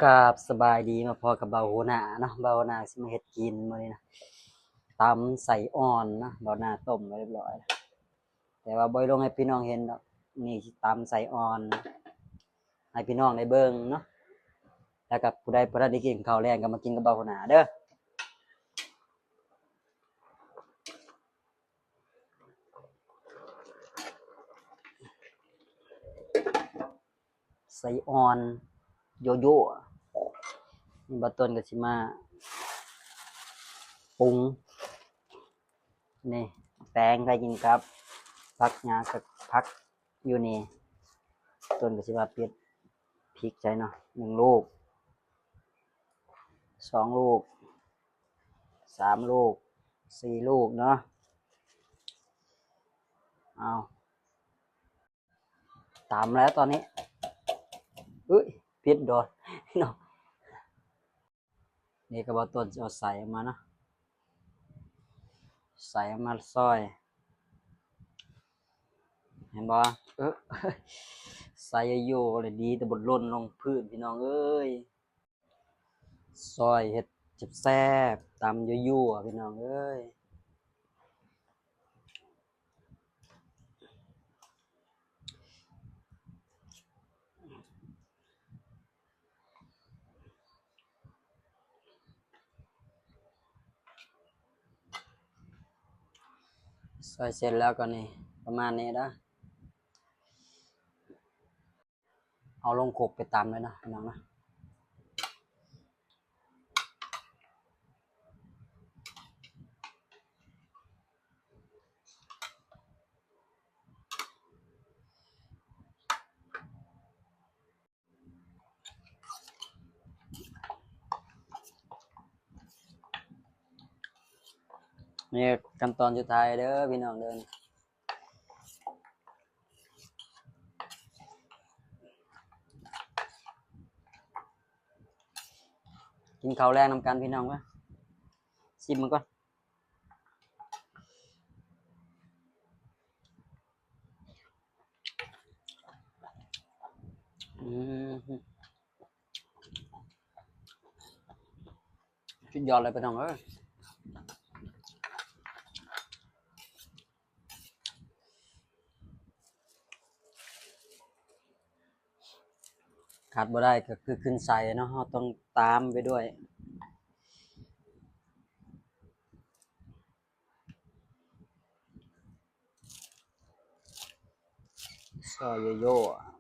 ກາບສະບາຍດີ ມາພໍ້ກັບບ່າວຫົວໜ້າເນາະ. ບ່າວຫົວໜ້າຊິມາເຮັດກິນມື້ນີ້ນະ ຕຳໄສ້ອ່ອນເນາະ. ບ່າວໜ້າຕົ້ມໄວ້ຮຽບຮ້ອຍ ແຕ່ວ່າບໍ່ໄດ້ລົງໃຫ້ພີ່ນ້ອງເຫັນດອກ. ນີ້ຊິຕຳໄສ້ອ່ອນໃຫ້ພີ່ນ້ອງໄດ້ເບິ່ງເນາະ. ແລ້ວກໍຜູ້ໃດບໍ່ທັນໄດ້ກິນເຂົ້າແລງ ກໍມາກິນກັບບ່າວຫົວໜ້າເດີ້. ໄສ້ອ່ອນໂຢໂຢ ນີ້ບ່າວຕົ້ນກໍຊິມາປຸງ ນີ້ ແຕງໃສ່ກິນກັບຜັກຫຍ້າ ກັບຜັກຢູ່ນີ້. ຕົ້ນກໍຊິມາປິດພິກໃສ່ເນາະ ໜຶ່ງລູກ ສອງລູກ ສາມລູກ ສີ່ລູກເນາະ. ເອົາ ຕຳແລ້ວຕອນນີ້ ເອີຍ ຜິດດອນເນາະ. ນີ້ກໍບ່າວຕົ້ນຊິເອົາໄສ້ອອກມາເນາະ ໄສ້ອອກມາຊອຍ ເຫັນບໍ່? ເອີ ໄສ້ໂຢໂຢເລີຍ ດີແຕ່ບໍ່ຫຼົ່ນລົງພື້ນ ພີ່ນ້ອງເອີຍ. ຊອຍເຮັດແຊບໆ ຕຳຍົວໆ ພີ່ນ້ອງເອີຍ. ຊອຍເສັດແລ້ວກໍນີ້ ປະມານນີ້ເດີ້. ເອົາລົງຄົກໄປຕຳເລີຍເນາະ ພີ່ນ້ອງເນາະ. ນີ້ຂັ້ນຕອນສຸດທ້າຍເດີ້ ພີ່ນ້ອງເດີ້. ກິນເຂົ້າແລງນຳກັນ ພີ່ນ້ອງເອີຍ. ຊິມເບິ່ງກ່ອນ. ອືມ ສຸດຍອດເລີຍ ພີ່ນ້ອງເອີຍ. ຂາດບໍ່ໄດ້ກໍຄືຂຶ້ນໄສ້ເນາະ ເຮົາຕ້ອງຕາມໄປດ້ວຍ ຊອຍໂຢໂຢ.